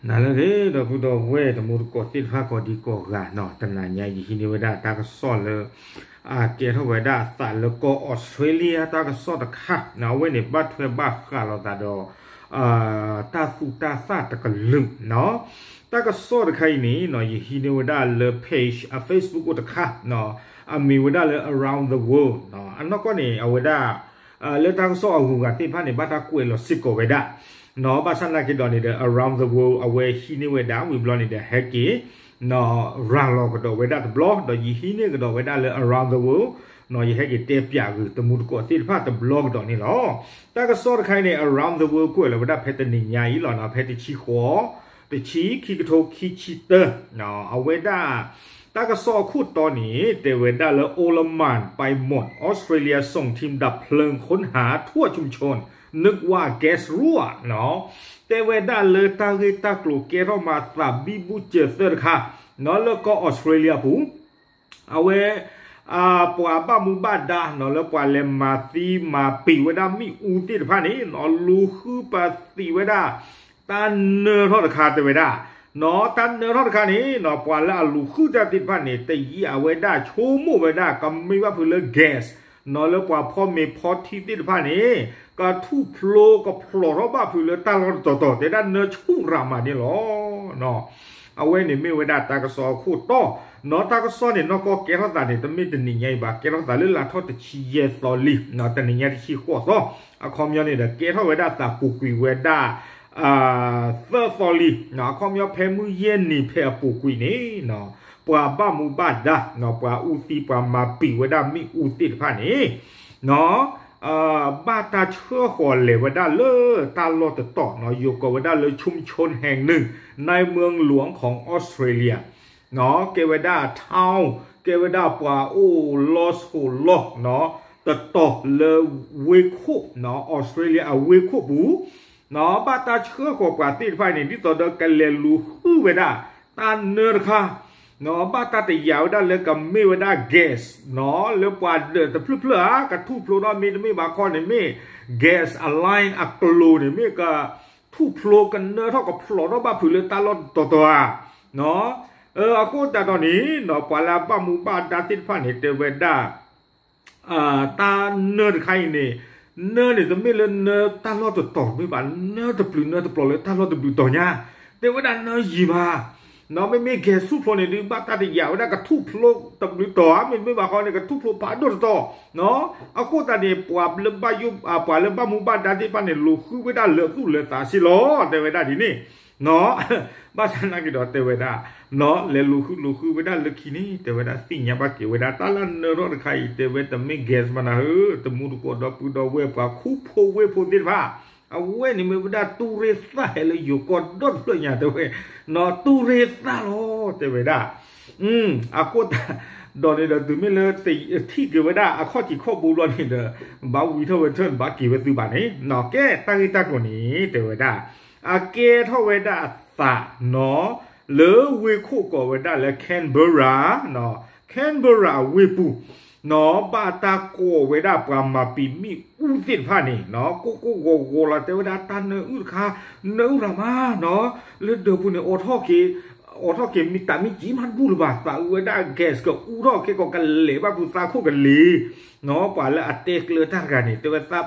နၤလၢအဂ့ၤ ဒီပုၢ်ဒီဝဲၢ်တံၤသကိးသ့ၣ်တဖၣ်ကိးဒံကိးဂၤနီၤ, တနၤညါယဟံးန့ၢ်ဝဲဒၣ်တၢ်ကစီၣ်လၢ အကဲထီၣ်ဝဲဒၣ်အသးလၢကီၢ်အီးစထြ့လယါတၢ်ကစီၣ်တခါ, အဝဲန့ၣ်ဘၣ်ထွဲဘၣ်ဃးလိာ်သးဒီး တၢ်သူၣ်တၢ်သၣ်တကလုာ်နီၤ. တၢ်ကစီၣ်တခါအံၤန့ၣ်နီၤ ယဟံးန့ၢ်ဝဲဒၣ်လၢ page အ Facebook အိၣ်တခါနီၤ, အမံၤဝဲဒၣ်လၢ Around the World နီၤ. အနီၢ်ကီၢ်န့ၣ် အဝဲဒၣ် လၢတၢ်ကစီၣ်အဂုၤအဂၤသ့ၣ်တဖၣ်န့ၣ် ဘၣ်တၢ်ကွဲးလီၤစ့ၢ်ကီးဝဲဒၣ်နီၤ. ဘၣ်ဆၣ်သနာ်က့ဒီးန့ၣ်ဒီး Around the World အဝဲဟံးန့ၢ်ဝဲဒၣ်ဝံၤဘျီန့ၣ်ဒီး ဟဲက့ၤ ရၤလီၤကဒီးဝဲဒၣ်တဘျီ, ဒီးယဟံးန့ၢ်ကဒီးဝဲဒၣ်လၢ Around the World နီၤ, ယဟဲက့ၤတဲပၠးဂုာ်တံၤသကိးသ့ၣ်တဖၣ် တဘျီကဒီးန့ၣ်လီၤ. တၢ်ကစီၣ်တခါအံၤန့ၣ် Around the World ကွဲးလီၤဝဲဒၣ်ဖဲတနံၤညါအံၤလီၤနီၤ, ဖဲတဆံဃိး တဆံ ခံကထိခံဆံတၢ အဝဲဒၣ် တၢ်ကစီၣ်အခိၣ်တီန့ၣ် တဲဝဲဒၣ်လၢ အိလမၢၣ် ပၢႆးမွတ် အီစထြ့လယါ ส่งทีมดับเพลิงค้นหาทั่วชุมชน นึกว่าแก๊สรั่ว နီၤ. တဲဝဲဒၣ်လၢတၢ်ဂ့ၢ်တၢ်ကျိၤကဲထီၣ်မၤသးဘံဘူစၢၤသၢတခါနီၤ လၢကီၢ်အီစထြ့လယါပူၤ အဝဲ ပှၤဘၣ်မူဘၣ်ဒါနီၤ လၢပှၤလဲၤမၤသံမၤပံာ်ဝဲဒၣ်မ့ၣ်အူသ့ၣ်တဖၣ်န့ၣ်နီၤ လူၤဃုပသံးဝဲဒၣ် တၢ်နၢထီၣ်တခါတဲဝဲဒၣ်နီၤ. တၢ်နၢထီၣ်တခါန့ၣ်နီၤ ပှၤလၢအလူၤဃုတၢ်သ့ၣ်တဖၣ်န့ၣ် တယံာ်အဝဲဒၣ်ဆိကမိၣ်ဝဲဒၣ် ကမ့ၢ်ဘၣ်ဖုးလၢ gas နီၤ လၢပှၤဖီမ့ၤဖီထံသ့ၣ်တဖၣ်န့ၣ် ကထူၣ်ဖျိကဖျိးထီၣ်ဘၣ်ဖုးလၢတၢ်လီၢ်တတီၤတီၤ တဲဒၣ်နၢဆူၣ်ရၤမးန့ၣ်လီၤ. အဝဲန့ၣ်မ့ၢ်ဝဲဒၣ်တၢ်ကစီၣ်အခိၣ်တီနီၤ. တၢ်ကစီၣ်န့ၣ် နီၢ်ကီၢ်ကဲထီၣ်သးန့ၣ် တမ့ၢ်တနံၤညါအံၤဘၣ်, ကဲထီၣ်သးလၢလါထီၣ်တဆံယဲၢ်သီလံနီၤ, တနံၤညါတဆံဃိးသီ, အခီပညီန့ၣ်ဒီး ကဲထီၣ်ဝဲဒၣ်သးပူၤကွံာ်ဝဲဒၣ် သၢသီလံနီၤ. အခီပညီဖဲမုၢ်ယဲၢ်နံၤဖဲအပူၤကွံာ်န့ၣ်နီၤ ပှၤဘၣ်မူဘၣ်ဒါနီၤ ပှၤအူသံပှၤမၤပံာ်ဝဲဒၣ်မ့ၣ်အူသ့ၣ်တဖၣ်န့ၣ်နီၤ ဘၣ်တၢ်ဆှၢဃီၤလဲၤဝဲဒၣ်လၢတၢ်လီၢ်တတီၤနီၤ ယိၤကိးဝဲဒၣ်လၢ ชุมชนแห่งหนึ่งในเมืองหลวงของออสเตรเลีย နီၤ ကဲဝဲဒၣ် town ကဲဝဲဒၣ်ပှၤအိၣ်လီၢ်ဆိးလီၢ်နီၤ တတီၤလၢဝ့ၢ်ခိၣ်နီၤ အီစထြ့လယါအဝ့ၢ်ခိၣ်ပူၤနီၤ ဘၣ်တၢ်ဆှၢဃီၤပှၤသ့ၣ်တဖၣ်န့ၣ် ဒ်သိးဒီးကလဲၤလူၤဃုဝဲဒၣ် တၢ်နၢတခါနီၤ ဘၣ်တၢ်တယာ်ဝဲဒၣ်လၢကမ့ၢ်ဝဲဒၣ် gas နီၤ လၢပှၤဒၢးတဖျၢၣ်ဖျၢၣ်ဧါ ကထူၣ်ဖျိထီၣ်မ့တမ့ၢ်ဘၣ်ခီန့ၣ်မ့ၢ် gas အ line အကျိၤန့ၣ်မ့ၢ်က ထူၣ်ဖျိကနၢထီၣ်ကဖျိးထီၣ်ဘၣ်ဖုးလၢတၢ်လီၢ်တတီၤတီၤဧါ အဃိသတးဒီးန့ၣ်နီၤ ပှၤလၢအဘၣ်မူဘၣ်ဒါသ့ၣ်တဖၣ်န့ၣ် တဲဝဲဒၣ် တၢ်နၢတခါအံၤန့ၣ် နၢန့ၣ်တမ့ၢ်လၢနၢတၢ်လီၢ်တတီၤတမ့ၢ်ဘၣ်, နၢတပျုာ်နၢတပျီၤလၢတၢ်လီၢ်တဘျုးတီၤညါ, တဲဝဲဒၣ်နၢယံာ်မး, နီၤ မ့မ့ၢ် gas ထူၣ်ဖျိန့ၣ်ဒုး ဘၣ်တၢ်တယာ်ဝဲဒၣ်ကထူၣ်ဖျိတဘျုးတီၤဧါ မ့တမ့ၢ်ဘၣ်ခီန့ၣ် ကထူၣ်ဖျိဖးဒိၣ်တတီၤ, နီၤ အဃိသတးန့ၣ် ပှၤလၢဘၣ်ယိၣ် ပှၤလၢဘၣ်မူဘၣ်ဒါသ့ၣ်တဖၣ်န့ၣ် လူၤဃုဝဲဒၣ်လၢာ်သူၣ်လၢာ်သးစ့ၢ်လီၤ တဲဝဲဒၣ်ဒ်န့ၣ် နီၤ ဘၣ်ဆၣ်နာ်က့ဒီးတဲဝဲဒၣ် နီၤ လဲၤလူၤဃုလူၤဃုဝဲဒၣ်လၢခံန့ၣ် တဲဝဲဒၣ်သ့ၣ်ညါဘၣ်က့ၤဝဲဒၣ် တၢ်လၢနၢထီၣ်တခါအံၤ တဲဝဲတမ့ၢ် gas ဘၣ်နၤဧၢ, တမူတကိးဒီပုၢ်ဒီဝဲၢ်ပှၤခူဖိဝ့ၢ်ဖိသ့ၣ်တဖၣ် အဝဲန့ၣ်မ့ၢ်ဝဲဒၣ်တူၢ်ရ့ၣ်သၣ်ဟဲလၢယိၤကီၢ်ဒီတဖျၢၣ်ညါ တဲဝဲ, နီၤ တူၢ်ရ့ၣ်သၣ်လီၤ တဲဝဲဒၣ် အဃိသတးဒီးန့ၣ်ဒီး တုၤမ့ၢ်လၢထံၣ်က့ၤဝဲဒၣ်အခီၣ်ထံးခီၣ်ဘိဘျီန့ၣ်ဒီး ဘၣ်ဝံထီၣ်ဝဲထၢၣ်န့ၣ် ဘၣ်က့ၤဝဲသုဘၣ်န့ၣ် နီၤ ကဲတၢ်ဂ့ၢ်တၢ်ကျိၤန့ၣ် တဲဝဲဒၣ် အကဲထီၣ်ဝဲဒၣ်အသးနီၤ လၢဝ့ၢ်ခိၣ်ကိးဝဲဒၣ်လၢ Canberra နီၤ Canberra အဝ့ၢ်ပူၤ နီၤ ဘၣ်တၢ်ကိးဝဲဒၣ်ပှၤမၤပံာ်မ့ၣ်အူသ့ၣ်တဖၣ်န့ၣ် နီၤ ကိၢ်ကိၢ်ဂီၤဂီၤလီၤ တဲဝဲဒၣ်တၢ်နၢအုၣ်တခါ နၢအုၣ်ရၤမးနီၤ လၢဒၢးပူၤန့ၣ် အိးထီၣ်က့ၤ အိးထီၣ်က့ၤမံတၢ်မံကံမးတဘူၣ်လၢၤဘၣ် သးအုးဝဲဒၣ် gas ကအူထီၣ်ခဲကိးကလဲၤဘၣ်ဖုးသးခိၣ်ကလံၤ နီၤ ပှၤလၢအတဲကျၢၤတၢ်တဂၤန့ၣ် တဲဝဲသး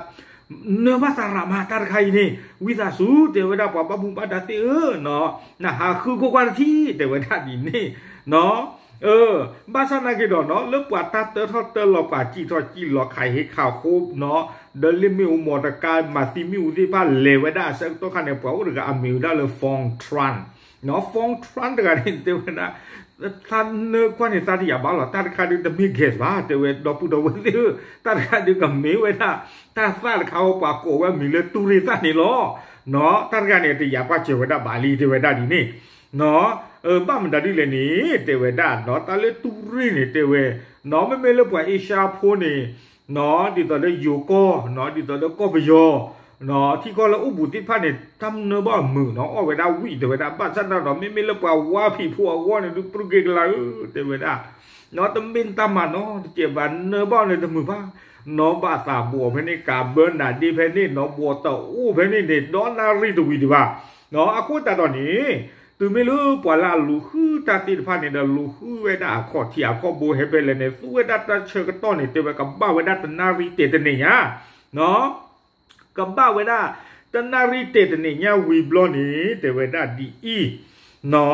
နၢဘၣ်သးရၤမးတၢ်တခါအံၤန့ၣ် ဝံသးစူၤ တဲဝဲဒၣ်ပှၤဘၣ်မူဘၣ်ဒါသ့ၣ်ဧၢ နီၤ နဟးဃုကွၢ်ကွၢ်တထံၣ် တဲဝဲဒၣ်ဒ်န့ၣ် နီၤ ဘၣ်ဆၣ်နာ်က့ဒီးနီၤ လၢပှၤတၢ်တၢထီၣ်တၢလီၤပှၤစံၣ်ထီၣ်စံၣ်လီၤခးဟ့ခးဃိ နီၤ ဒီးလ့ၣ်မ့ၣ်အူမီတကါ မၤသံမ့ၣ်အူသ့ၣ်တဖၣ်လဲၤဝဲဒၣ်အဆၢကတီၢ်ခါန့ၣ် ပှၤအိၣ်တဂၤအမံၤဝဲဒၣ်လၢ Fong Tran နီၤ Fong Tran တဂၤန့ၣ် တဲဝဲဒၣ် သးနၢကွၢ်န့ၣ် သးတယာ်ဘၣ်လီၤ တၢ်တခါဒုးတမ့ၢ် gas ဘၣ် တဲဝဲ ဒီပုၢ်ဒီဝဲၢ်သ့ၣ်ဧၢ တၢ်တခါဒုးကမ့ၢ်ဝဲဒၣ် တၢ်သၣ်တခါအံၤ ပှၤကိးဝဲအမံၤလၢတူၢ်ရ့ၣ်သၣ်န့ၣ်လီၤ နီၤ တၢ်တဂၤန့ၣ် တယာ်ကွၢ်စၢၤဝဲဒၣ်ဘၣ်လံ တဲဝဲဒၣ်ဒ်န့ၣ် နီၤ ဘၣ်မတၤဒ်လဲၣ်န့ၣ် တဲဝဲဒၣ် နီၤ တၢ်လၢတူၢ်ရ့ၣ်န့ၣ် တဲဝဲ နီၤ မ့မ့ၢ်လၢပှၤအ့ရှါဖိန့ၣ် နီၤ ဒ်သိးလၢယိၤကီၢ် နီၤ ဒ်သိးလၢကီၢ်ပယီၤ နီၤ ထံကီၢ်လၢအိၣ်ဘူးသ့ၣ်တဖၣ်န့ၣ် တၢ်နၢဘၣ်အမုာ် နီၤ အီၣ်ဝဲဒၣ်ဝံၣ် တဲဝဲဒၣ် ဘၣ်ဆၣ်တၢ်ဒီး မ့မ့ၢ်လၢပှၤဝါဖံးဖိအဂီၢ်န့ၣ်ဒုး ပြူၢ်က့ၤကလၤဧၢ တဲဝဲဒၣ် နီၤ တမ့ၢ်တၢ်မၤနီတစဲးဘၣ် နၢဘၣ်အီၤန့ၣ်တမုာ်ဘၣ် နီၤ ဘၣ်သးဘှီးဖဲန့ၣ် ကးဘၢနၤဒ့ဖဲန့ၣ် နီၤ ဘှီးတအိၣ်ဖဲန့ၣ်န့ၣ် ဒီနၣ်ရံၣ်တဝံၤဒံးဘၣ် အဃိသတးဒီးန့ၣ် တုၤမ့ၢ်လၢပှၤလၢအလူၤဃုတၢ်သ့ၣ်တဖၣ်န့ၣ်ဒီး လူၤဃုဝဲဒၣ်အခီၣ်ထံးအခီၣ်ဘိဟဲဖဲလဲၣ်န့ၣ် သူဝဲဒၣ်တၢ်ဆၢကတီၢ်န့ၣ် တဲဝဲကဘၣ်ဝဲဒၣ်တနၣ်ရံၣ်တဲာ်တနံၣ်ညါ ကဘၣ်ဝဲဒၣ် တနၣ်ရံၣ်တဲာ်တနံၣ်ညါဝံၤဘျီန့ၣ် တဲဝဲဒၣ်ဒ်အံၤ,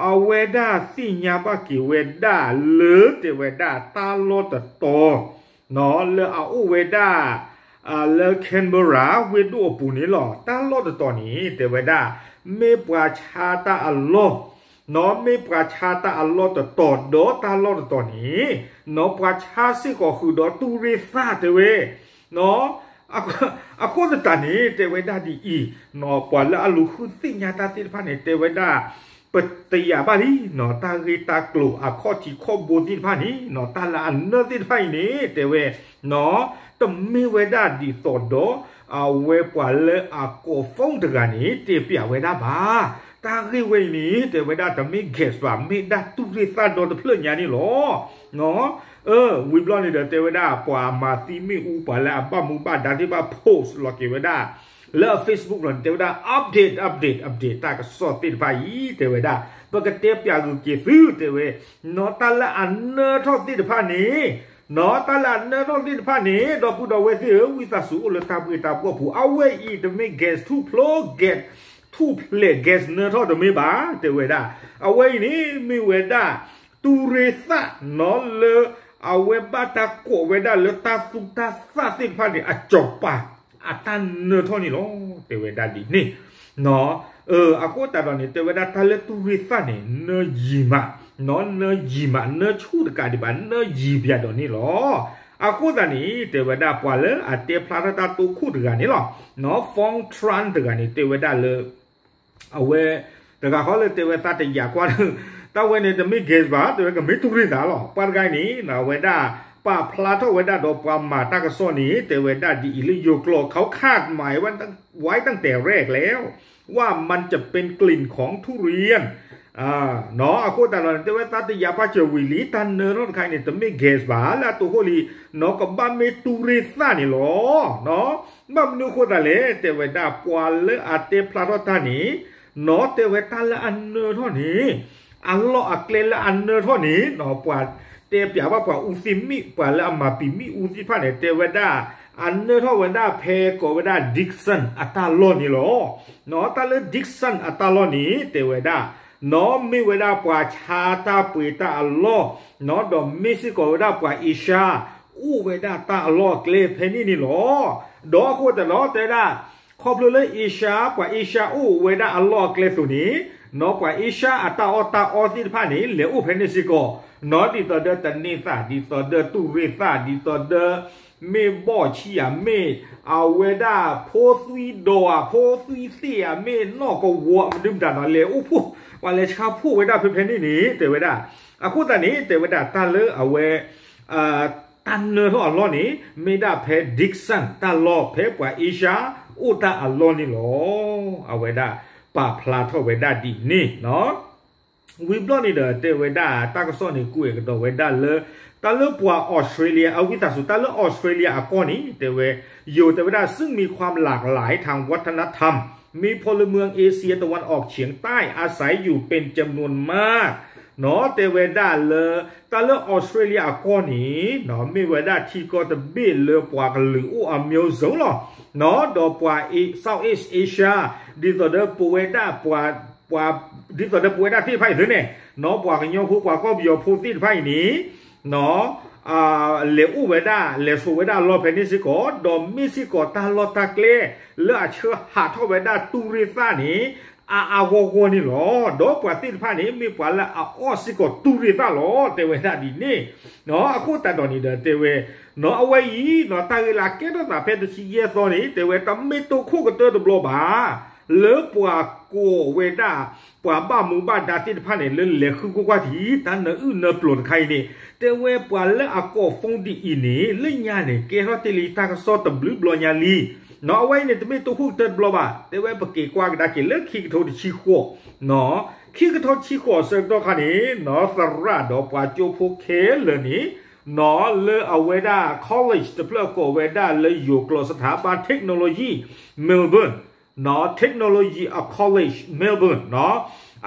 အဝဲဒၣ်သ့ၣ်ညါဘၣ်က့ၤဝဲဒၣ်လၢတဲဝဲဒၣ်တၢ်လီၢ်တတီၤ လၢအအိၣ်ဝဲဒၣ် လၢ Canberra ဝ့ၢ်ဒိၣ်အပူၤန့ၣ်လီၤ. တၢ်လီၢ်တတီၤန့ၣ် တဲဝဲဒၣ် မ့ၢ်ပှၤဆါတၢ်အလီၢ် နီၢ်မ့ၢ်ပှၤဆါတၢ်အလီၢ်တတီၤ ဒီးတၢ်လီၢ်တတီၤန့ၣ် နီၢ်ပှၤဆါစ့ၢ်ကီးဃုာ်ဒီးတူၢ်ရ့ၣ်သၣ်တဲဝဲ နီၢ် အဃိသတးန့ၣ် တဲဝဲဒၣ်ဒ်အံၤ, နီၢ်ပှၤလၢအလူၤဃုသ့ၣ်ညါတၢ်သ့ၣ်တဖၣ်န့ၣ် တဲဝဲဒၣ် ပတယာ်ဘၣ်လံ နီၢ်တၢ်ဂ့ၢ်တၢ်ကျိၤအခီၣ်ထံးခီၣ်ဘိသ့ၣ်တဖၣ်န့ၣ် နီၢ်တၢ်လၢအနၢၢ်သ့ၣ်တဖၣ်အံၤန့ၣ် တဲဝဲ နီၢ် တမ့ၢ်ဝဲဒၣ်ဒ်သိးဒီး အဝဲပှၤလၢအကိး phone တဂၤန့ၣ် တဲပျးဝဲဒၣ်ဘၣ်. တၢ်ဂ့ၢ်ဝဲအံၤန့ၣ် တဲဝဲဒၣ်တမ့ၢ် gas ဘၣ် မ့ၢ်ဒၣ်တူၢ်ရ့ၣ်သၣ်ဒီတဖျၢၣ်ညါန့ၣ်လီၤ. နီၢ် ဝံၤဘျီန့ၣ်ဒီး တဲဝဲဒၣ် ပှၤမၤသံမ့ၣ်အူ ပှၤလၢအဘၣ်မူဘၣ်ဒါသ့ၣ်တဖၣ် post လီၤက့ၤဝဲဒၣ် လၢအ Facebook လီၤန့ၣ် တဲဝဲဒၣ် update update update တၢ်ကစီၣ်သ့ၣ်တဖၣ်အံၤ တဲဝဲဒၣ် ပကတဲပျးဂုာ်က့ၤသု တဲဝဲ နီၢ်တၢ်လၢအနၢထီၣ်သ့ၣ်တဖၣ်န့ၣ် နီၢ်တၢ်လၢအနၢထီၣ်သ့ၣ်တဖၣ်န့ၣ် ဒီပုၢ်ဒီဝဲၢ်သ့ၣ်ဧၢ ဝံသးစူၤအိၣ်လၢတၢ်ပှ့ၤတၢ်ပှီၢ်ပူၤ အဝဲအံၤတမ့ၢ် gas ထူၣ်ဖျိ gas ထူၣ်ဖျဲး gas နၢထီၣ်တမ့ၢ်ဘၣ် တဲဝဲဒၣ် အဝဲအံၤန့ၣ် မ့ၢ်ဝဲဒၣ် တူၢ်ရ့ၣ်သၣ် နီၢ်လၢ အဝဲဘၣ်တၢ်ကိးဝဲဒၣ်လၢတၢ်သူတၢ်သၣ်သ့ၣ်တဖၣ်န့ၣ် အစီၤပၤ အတၢ်နၢထီၣ်န့ၣ်လီၤ တဲဝဲဒၣ်ဒ်န့ၣ် နီၢ် အဃိသတးဒီးန့ၣ် တဲဝဲဒၣ်တၢ်လၢတူၢ်ရ့ၣ်သၣ်န့ၣ် နၢယံာ်မး နီၢ် နၢယံာ်မး နၢဆူၣ်တကးဒံးဘၣ် နၢယံာ်ပၠးဒီးန့ၣ်လီၤ. အဃိသတးန့ၣ် တဲဝဲဒၣ်ပှၤလၢအတဲဖျါထီၣ်တၢ်တိခိၣ်တဂၤန့ၣ်လီၤ နီၢ် Phong Tran တဂၤန့ၣ် တဲဝဲဒၣ်လၢ အဝဲ တဂၤဃီလၢတဲဝဲသးတယာ်ကွၢ် တၢ်ဝဲန့ၣ်တမ့ၢ် gas ဘၣ် တဲဝဲကမ့ၢ်တူၢ်ရ့ၣ်သၣ်လီၤ. ပှၤတဂၤအံၤန့ၣ် အဝဲဒၣ် ပာ်ဖျါထီၣ်ဝဲဒၣ်ဒီးပှၤမၤတၢ်ကစီၣ်န့ၣ် တဲဝဲဒၣ်ဒ်အံၤလၢယိၤကျိာ် เขาคาดหมายไว้ตั้งแต่แรกแล้ว ว่ามันจะเป็นกลิ่นของทุเรียน နီၢ် အဃိသတးဒီးန့ၣ် တဲဝဲသးတယာ်ပာ်စၢၤဝံၤလံ တၢ်နၢထီၣ်တခါအံၤန့ၣ် တမ့ၢ် gas ဘၣ် လၢအတိခိၣ်လံ နီၢ် ကဘၣ်မ့ၢ်တူၢ်ရ့ၣ်သၣ်န့ၣ်လီၤ. ဘၣ်မနုၤအဃိသတးလဲၣ် တဲဝဲဒၣ် ပှၤလၢအတဲဖျါထီၣ်တၢ်န့ၣ် နီၢ် တဲဝဲတၢ်လၢအနၢထီၣ်န့ၣ် အလီၢ်အကျဲလၢအနၢထီၣ်န့ၣ် နီၢ် ပှၤတဲပျးဘၣ်ပှၤအူသ့ၣ်မ့ၣ် ပှၤလၢအမၤပံာ်မ့ၣ်အူသ့ၣ်တဖၣ်န့ၣ် တဲဝဲဒၣ် အနၢထီၣ်ဝဲဒၣ်ဖဲကိးဝဲဒၣ် Dickson အတၢ်လီၢ်န့ၣ်လီၤ. နီၢ် တၢ်လၢ Dickson အတၢ်လီၢ်န့ၣ် တဲဝဲဒၣ် နီၢ် မ့ၢ်ဝဲဒၣ်ပှၤဆါတၢ်ပှ့ၤတၢ်အလီၢ် နီၢ် ဒီးမ့ၢ်စ့ၢ်ကီးဝဲဒၣ်ပှၤအ့ရှါ အိၣ်ဝဲဒၣ်တၢ်အလီၢ်အကျဲဖဲန့ၣ်န့ၣ်လီၤ. ဒီးအဃိသတးဒီး တဲဝဲဒၣ် ခီဖျိလၢအ့ရှါ ပှၤအ့ရှါအိၣ်ဝဲဒၣ်အလီၢ်အကျဲအသိးန့ၣ် နီၢ် ပှၤအ့ရှါအတၢ်အီၣ်တၢ်အီသ့ၣ်တဖၣ်န့ၣ် လဲၤအိၣ်ဖဲန့ၣ်စ့ၢ်ကီး နီၢ် ဒ်သိးဒီးတန့ၢ်သၣ် ဒ်သိးဒီးတူၢ်ရ့ၣ်သၣ် ဒ်သိးဒီး မ့ၢ်ဘီၣ်ဆံဧါ မ့ၢ်အဝဲဒၣ်ဖိသွံဒီးဧါ ဖိသွံသ့ၣ်ဧါ မ့ၢ်နီၢ်ကဝီၤမနုၤမတၤနီၢ် လဲၤအိၣ်ဖှိၣ် ပှၤလဲၤဆါဖှိၣ်ဝဲဒၣ်ဖဲဖဲန့ၣ်န့ၣ် တဲဝဲဒၣ် အဃိသတးန့ၣ် တဲဝဲဒၣ်တၢ်လၢအဝဲ တၢ်နၢထီၣ်အလီၢ်န့ၣ် မ့ၢ်ဒၣ်ဖဲ Dickson တၢ်လီၢ် ဖဲပှၤအ့ရှါအိၣ်တၢ်အလီၢ်န့ၣ်လီၤ. အဝဲဒၣ်ပာ်ဖျါထီၣ်ဝဲဒၣ်ဒ်န့ၣ် ဝံၤဘျီန့ၣ်ဒီး တဲဝဲဒၣ်တၢ်ကစီၣ်န့ၣ် ကွဲးကဒီးဝဲဒၣ်လၢ တၢ်လၢပှၤအီစထြ့လယါ အဝံသးစူၤ တၢ်လၢအီစထြ့လယါအကီၢ်န့ၣ် တဲဝဲ ယိၤတဲဝဲဒၣ် ซึ่งมีความหลากหลายทางวัฒนธรรม มีพลเมืองเอเชียตะวันออกเฉียงใต้อาศัยอยู่เป็นจำนวนมาก နီၢ်တဲဝဲဒၣ်လၢ တၢ်လၢအီစထြ့လယါအကီၢ်န့ၣ် နီၢ်မ့ၢ်ဝဲဒၣ်ထံကီၢ်တဘ့ၣ်လၢပှၤကလုာ်အိၣ်အမျိုးစုံလီၤ. နီၢ်ဒီးပှၤ Southeast Asia ဒ်သိးဒီးပဝဲဒၣ် ပှၤ ဒ်သိးဒီးပဝဲဒၣ်သ့ၣ်တဖၣ်အံၤသ့န့ၣ် နီၢ်ပှၤကညီဖိပှၤကီၢ်ပယီၤဖိသ့ၣ်တဖၣ်အံၤန့ၣ် နီၢ် လဲၤအိၣ်ဝဲဒၣ် လဲၤဆိးဝဲဒၣ်အလီၢ်ဖဲန့ၣ်စ့ၢ်ကီး ဒီးမ့ၢ်စ့ၢ်ကီးတၢ်လီၢ်တၢ်ကျဲ လၢအဆှၢဟးထီၣ်ဝဲဒၣ်တူၢ်ရ့ၣ်သၣ်န့ၣ် အါအါဂီၢ်ဂီၢ်န့ၣ်လီၤ. ဒီးပှၤသ့ၣ်တဖၣ်န့ၣ် မ့ၢ်ပှၤလၢအအီၣ်စ့ၢ်ကီးတူၢ်ရ့ၣ်သၣ်လီၤ တဲဝဲဒၣ်ဒ်န့ၣ် နီၢ်အဃိသတးဒီးန့ၣ်ဒီးတဲဝဲ နီၢ်အဝဲအံၤ နီၢ်တၢ်ဂ့ၢ်လၢအကဲထီၣ်သးဖဲတဆံယဲၢ်သီန့ၣ် တဲဝဲတမ့ၢ်တိခိၣ်ကတၢၢ်တဘျီဘၣ် လၢပှၤကိးဝဲဒၣ် ပှၤဘၣ်မူဘၣ်ဒါသ့ၣ်တဖၣ်န့ၣ် လၢလဲၤဃုကွၢ်ကွၢ်ထံ တၢ်နၢအုၣ်နၢပျိၤတခါအံၤန့ၣ် တဲဝဲပှၤလၢအကိး phone ဒ်အံၤန့ၣ် လၢညါန့ၣ် ကဲထီၣ်တ့ၢ်လံတၢ်ကစီၣ်တဘျုးဘျီညါလံ နီၢ်အဝဲအံၤန့ၣ် တမ့ၢ်တိခိၣ်ကတၢၢ်တဘျီဘၣ် တဲဝဲပက့ၤကွၢ်ကဒါက့ၤလၢခံကထိတဆံဃိး နီၢ် ခံကထိတဆံဃိးအဆၢကတီၢ်ခါန့ၣ် နီၢ် သရၣ်ဒီးပှၤကၠိဖိခဲလၢာ်န့ၣ် နီၢ်လၢအဝဲဒၣ် college တဖျၢၣ်ကိးဝဲဒၣ်လၢယိၤကျိာ် สถาบันเทคโนโลยี Melbourne Technology College Melbourne နီၤ,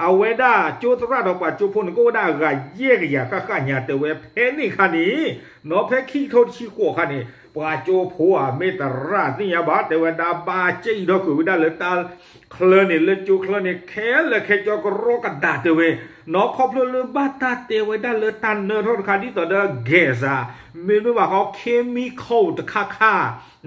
အဝဲဒၣ်ကၠိသရၣ်ဒီးပှၤကၠိဖိန့ၣ် ကအိၣ်ဝဲဒၣ်အဂၤယဲၢ်ကယၤဃၣ်ဃၣ်ညါ တဲဝဲဖဲန့ၣ်အခါန့ၣ် နီၤ ဖဲခံကထိတဆံဃိးအခါန့ၣ် ပှၤကၠိဖိဧါ မ့ၢ်သရၣ်သ့ၣ်ညါဘၣ် တဲဝဲဒၣ် ဘၣ်စံၣ်ထီၣ်ကွံာ်ဝဲဒၣ်လၢတၢ်ချၢန့ၣ် လၢကၠိချၢန့ၣ် ခဲလၢာ်ခဲဆ့ကရီကဒါတဲဝဲ နီၤ ခီဖျိလၢဘၣ်တၢ်တဲဝဲဒၣ်လၢတၢ်နၢထီၣ်တခါ ဒ်သိးဒီး gas ဧါ မ့တမ့ၢ်ဘၣ်ဃီ chemical တခါခါ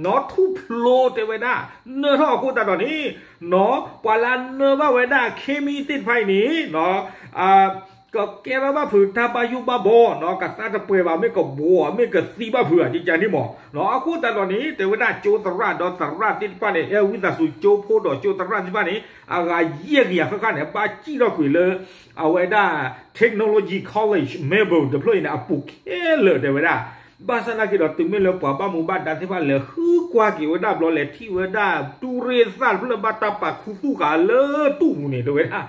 နီၤ ထူၣ်ဖျိတဲဝဲဒၣ် နၢထီၣ်အဃိသတးဒီးန့ၣ် နီၤ ပှၤလၢအနၢဘၣ်ဝဲဒၣ် chemi သ့ၣ်တဖၣ်အံၤန့ၣ် နီၤ ကကဲထီၣ်ဘၣ်ဖုးတၢ်ဘၣ်ယိၣ်ဘၣ်ဘီ နီၤ ကသါတပှဲၤဘၣ် မ့ၢ်ကဘှီ မ့ၢ်ကသံဘၣ်ဖုးဧါ ကကန့ၣ်မး နီၤ အဃိသတးဒီးန့ၣ် တဲဝဲဒၣ်ကၠိသရၣ်ဒီးသရၣ်သ့ၣ်တဖၣ်န့ၣ် အဲ ဝံသးစူၤကၠိဖိဒီးကၠိသရၣ်သ့ၣ်တဖၣ်န့ၣ် အဂၤယဲၢ်ကယၤဃၣ်ဃၣ်န့ၣ် ဘၣ်စံၣ်ထီၣ်ကွံာ်လၢ အဝဲဒၣ် Technology College Melbourne တဖျၢၣ်အံၤန့ၣ် အပူၤခဲလၢာ်တဲဝဲဒၣ် ဘၣ်ဆၣ်သနာ်က့ဒီး တုၤမ့ၢ်လၢပှၤဘၣ်မူဘၣ်ဒါသ့ၣ်တဖၣ်လဲၤဃုကွၢ်က့ၤဝဲဒၣ်ဘျီ လဲၤထံၣ်ဝဲဒၣ် တူၢ်ရ့ၣ်သၣ်တဖျၢၣ်ဘၣ်တၢ်ပာ်ခူသူၣ်ဃာ်လၢတူၢ်ပူၤန့ၣ် တဲဝဲဒၣ်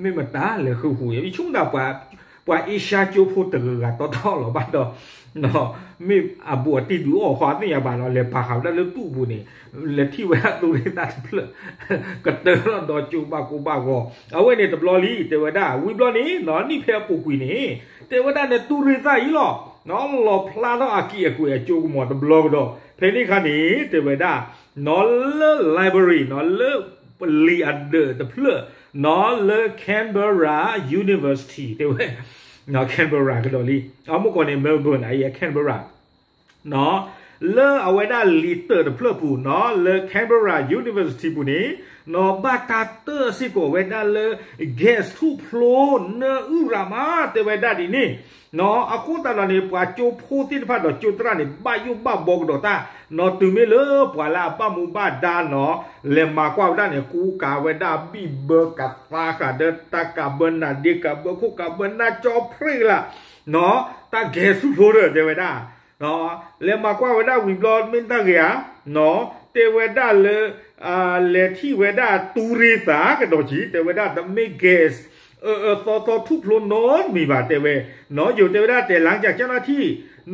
မ့ၢ်မတၤလဲၤဃုဟူး ယဆိကမိၣ်ဒၣ် ပှၤအ့ရှါကၠိဖိတဂၤဂၤတီတီလီၤဘၣ်ဒီး မ့ၢ်အဘူးအတံၢ်ဒုးအီၣ်ဃီသ့ၣ်ညါဘၣ်ဒီး လဲၤပာ်ဃာ်ဝဲဒၣ်လၢတူၢ်ပူၤန့ၣ် လဲၤထံၣ်ဝဲဒၣ်တူၢ်ရ့ၣ်သၣ်တဖျၢၣ် ကတၢၢ်လီၤဒီးကၠိဘၣ်ကိၢ်ဘၣ်ဂီၤ အဝဲန့ၣ်တဘျီလံ တဲဝဲဒၣ် ဝံၤဘျီန့ၣ် နီၤ နံၣ်ဖဲအပူၤကွံာ်န့ၣ် တဲဝဲဒၣ်န့ၣ် တူၢ်ရ့ၣ်သၣ်အံၤလီၤ နီၤ လီၤဖျါထီၣ်အကံၢ်အကွဲးအကၠိကမီၤတဘျီကဒီး ဖဲန့ၣ်အခါန့ၣ် တဲဝဲဒၣ် နီၤ လၢ library နီၤ လၢ လံာ်အဒၢးတဖျၢၣ် နီၤ လၢ Canberra University တဲဝဲ Canberra ကဒီးလံ အမ့ၢ်ကီၢ်န့ၣ် Melbourne အံၤ Canberra နီၤ လၢအဝဲဒၣ်လံာ်တၢးတဖျၢၣ်ပူၤ နီၤ လၢ Canberra University ပူၤန့ၣ် နီၤ ဘၣ်တၢ်တၢၣ်စ့ၢ်ကီးဝဲဒၣ်လၢ gas ထူၣ်ဖျိ နၢအုၣ်ရၤမး တဲဝဲဒၣ်ဒ်န့ၣ် နီၤ အဃိသတးဒီးန့ၣ် ပှၤကၠိဖိသ့ၣ်တဖၣ်ဒီးကၠိသရၣ်န့ၣ် ဘၣ်ယိၣ်ဘၣ်ဘီကဒီးတၢ် နီၤ တုၤမ့ၢ်လၢပှၤလၢအဘၣ်မူဘၣ်ဒါနီၤ လဲၤမၤကွၢ်ဝဲဒၣ်န့ၣ် ကူကၤဝဲဒၣ်ဘံၣ်ဘၢကသါဃာ်ဒီးတၢ်ကးဘၢနၤဒ့ကးဘၢခိၣ်ကးဘၢနၤကၠီဖရဲးကလာ် နီၤ တၢ် gas ထူၣ်ဖျိဒီး တဲဝဲဒၣ် လဲၤမၤကွၢ်ဝဲဒၣ်ဝံၤဘျီမ့ၢ်တၢ်ဂ့ၤဧါ နီၤ တဲဝဲဒၣ်လၢ လဲၤထံၣ်ဝဲဒၣ်တူၢ်ရ့ၣ်သၣ်ကဒီးက့ၤ တဲဝဲဒၣ်တမ့ၢ် gas အၢအၢသီသီထူၣ်ဖျိနီတမံၤဘၣ် တဲဝဲ နီၤ ယိၤတဲဝဲဒၣ် แต่หลังจากเจ้าหน้าที่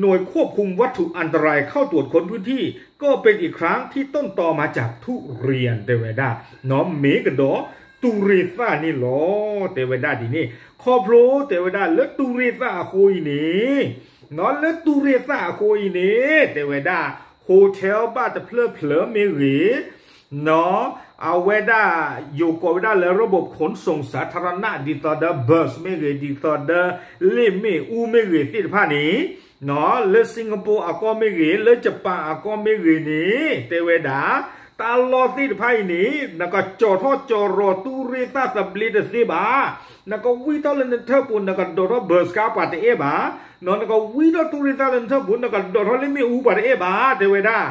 หน่วยควบคุมวัตถุอันตรายเข้าตรวจค้นพื้นที่ ก็เป็นอีกครั้งที่ต้นตอมาจากทุเรียน တဲဝဲဒၣ် နီၤ မ့ၢ်ကဒီးတူၢ်ရ့ၣ်သၣ်န့ၣ်လီၤ တဲဝဲဒၣ်ဒ်န့ၣ် ခီဖျိတဲဝဲဒၣ်လၢတူၢ်ရ့ၣ်သၣ်အဃိအံၤန့ၣ် နီၤ လၢတူၢ်ရ့ၣ်သၣ်အဃိအံၤန့ၣ် တဲဝဲဒၣ် hotel ဘၣ်တဖျၢၣ်ဖျၢၣ်မ့ၢ်ဂ့ၤ နီၤ အဝဲဒၣ် ယိၤကိးဝဲဒၣ်လၢ ระบบขนส่งสาธารณะ ဒ်သိးဒီး bus မ့ၢ်ဂ့ၤ ဒ်သိးဒီး လ့ၣ်မ့ၣ်အူမ့ၢ်ဂ့ၤသ့ၣ်တဖၣ်န့ၣ် နီၤ လၢ Singapore အကီၢ်မ့ၢ်ဂ့ၤ လၢ Japan အကီၢ်မ့ၢ်ဂ့ၤန့ၣ် တဲဝဲဒၣ် တၢ်လီၢ်သ့ၣ်တဖၣ်အံၤန့ၣ် နကကၠီၤထီၣ်ကၠီၤရီၤတူၢ်ရ့ၣ်သၣ်သဘျ့တသ့ဘၣ် နကဝံထီၣ်လၢနထၢၣ်ပူၤ နကဒိးထီၣ် bus ကါ ပှၤတအဲၣ်ဘၣ် နီၤ နကဝံထီၣ်တူၢ်ရ့ၣ်သၣ်လၢနထၢၣ်ပူၤ နကဒိးထီၣ်လ့ၣ်မ့ၣ်အူ ပှၤတအဲၣ်ဘၣ် တဲဝဲဒၣ်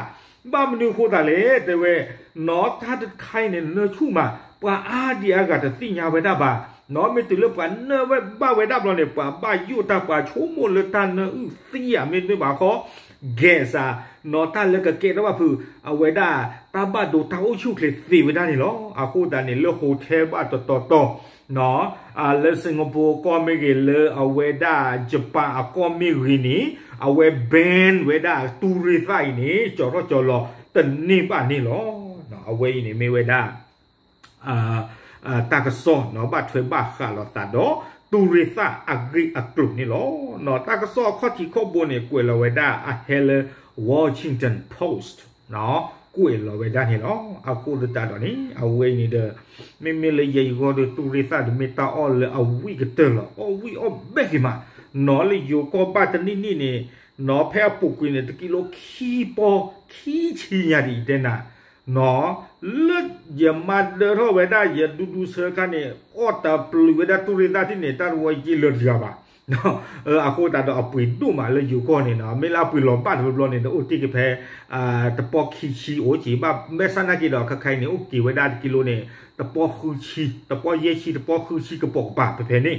ဘၣ်မနုၤအဃိသတးလဲၣ် တဲဝဲ နီၤ တၢ်တခါအံၤန့ၣ် နၢဆူၣ်မး ပှၤအါဒံအါဂၤတသ့ၣ်ညါဝဲဒၣ်ဘၣ် နီၤ မ့ၢ်တုၤလၢပှၤနၢဘၣ်ဝဲဒၣ်ဘျီန့ၣ် ပှၤဘၣ်ယိၣ်တၢ် ပှၤဆိကမိၣ်လၢတၢ်နၢအုၣ်သံဧါ မ့တမ့ၢ်ဘၣ်ဃီ gas ဧါ နီၤ တၢ်လၢကကဲထီၣ်ဘၣ်ဖုး အဝဲဒၣ် တၢ်ဘၣ်ဒိတၢ်အိၣ်ဆူၣ်အိၣ်ချ့သ့ဝဲဒၣ်န့ၣ်လီၤ. အဃိသတးန့ၣ် လၢ hotel ဘၣ်တတီၤတီၤ နီၤ လၢ Singapore ကီၢ်မ့ၢ်ဂ့ၤ လၢအဝဲဒၣ် Japan အကီၢ်မ့ၢ်ဂ့ၤန့ၣ် အဝဲ ban ဝဲဒၣ်တူၢ်ရ့ၣ်သၣ်အံၤန့ၣ် ကၠီၤထီၣ်ကၠီၤလီၤတန့ၢ်ဘၣ်န့ၣ်လီၤ. အဝဲအံၤန့ၣ်မ့ၢ်ဝဲဒၣ် တၢ်ကစီၣ်နီၤ ဘၣ်ထွဲဘၣ်ဃးလိာ်သးဒီး တူၢ်ရ့ၣ်သၣ်အဂ့ၢ်အကျိၤန့ၣ်လီၤ. တၢ်ကစီၣ်အခီၣ်ထံးခီၣ်ဘိန့ၣ် ကွဲးလီၤဝဲဒၣ်အဟဲလၢ Washington Post ကွဲးလီၤဝဲဒၣ်န့ၣ်လီၤ. အဃိသတးဒီးန့ၣ် အဝဲအံၤန့ၣ်ဒီး မ့မ့ၢ်လၢယဲယဂီၢ်ဒီး တူၢ်ရ့ၣ်သၣ်တမ့ၢ်တၢ်အီၣ်လၢအဝံၣ်ကတၢၢ်လီၤ. အီၣ်ဝံၣ်အီၣ်ဘဲက့ၤမး နီၤ လၢယိၤကီၢ်ဘၣ်တနံၣ်နံၣ်န့ၣ် နီၤ ဖဲအပူၤကွံာ်န့ၣ် တကံလိခံပီ ခံဆံညါဒ်အံၤတဲနၤ နီၤ လၢယမါဒၢထီၣ်ဝဲဒၣ်ယဒူဒူဆၢခါန့ၣ် အီၣ်တပျုာ်ဝဲဒၣ်တူၢ်ရ့ၣ်သၣ်ထံၣ်န့ၣ် တၢ်တဝီယ့လၢတဂၤဘၣ်. အဃိသတးဒီးအပှ့ၤဒိၣ်မးလၢယိၤကီၢ်န့ၣ်နီၤ မ့ၢ်လၢအပှ့ၤလီၤဘၣ်တဘျီဘျီန့ၣ် တအိၣ်တ့ၢ်က့ၤဖဲ တပီခံဆံအိၣ်က့ၤဘၣ် ဘၣ်ဆၣ်နာ်က့ဒီး ခဲခါအံၤန့ၣ် အိၣ်က့ၤဝဲဒၣ်တကံလိန့ၣ် တပီဃုဆံ တပီယဲၢ်ဆံ တပီဃုဆံကပိာ်ကပၤဖဲဖဲန့ၣ်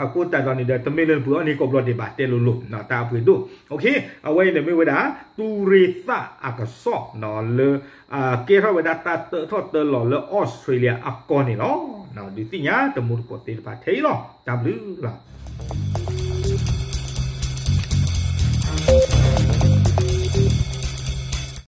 အဃိသတးဒီးန့ၣ်ဒီး တမ့ၢ်လၢနပှ့ၤအီၣ်န့ၢ်ကိးဘျီဒံးဘၣ် တဲလိၤလိၤ တၢ်အပှ့ၤဒိၣ် အဝဲအံၤန့ၣ်မ့ၢ်ဝဲဒၣ် တူၢ်ရ့ၣ်သၣ်အကစီၣ်နီၤ လၢ ကဲထီၣ်ဝဲဒၣ်တၢ်တၢထီၣ်တၢလီၤလၢ Australia အကီၢ်န့ၣ်လီၤ. ဒုးသ့ၣ်ညါတမူတကိးသ့ၣ်တဖၣ်ထဲအံၤလီၤ. တၢ်ဘျုးလီၤ.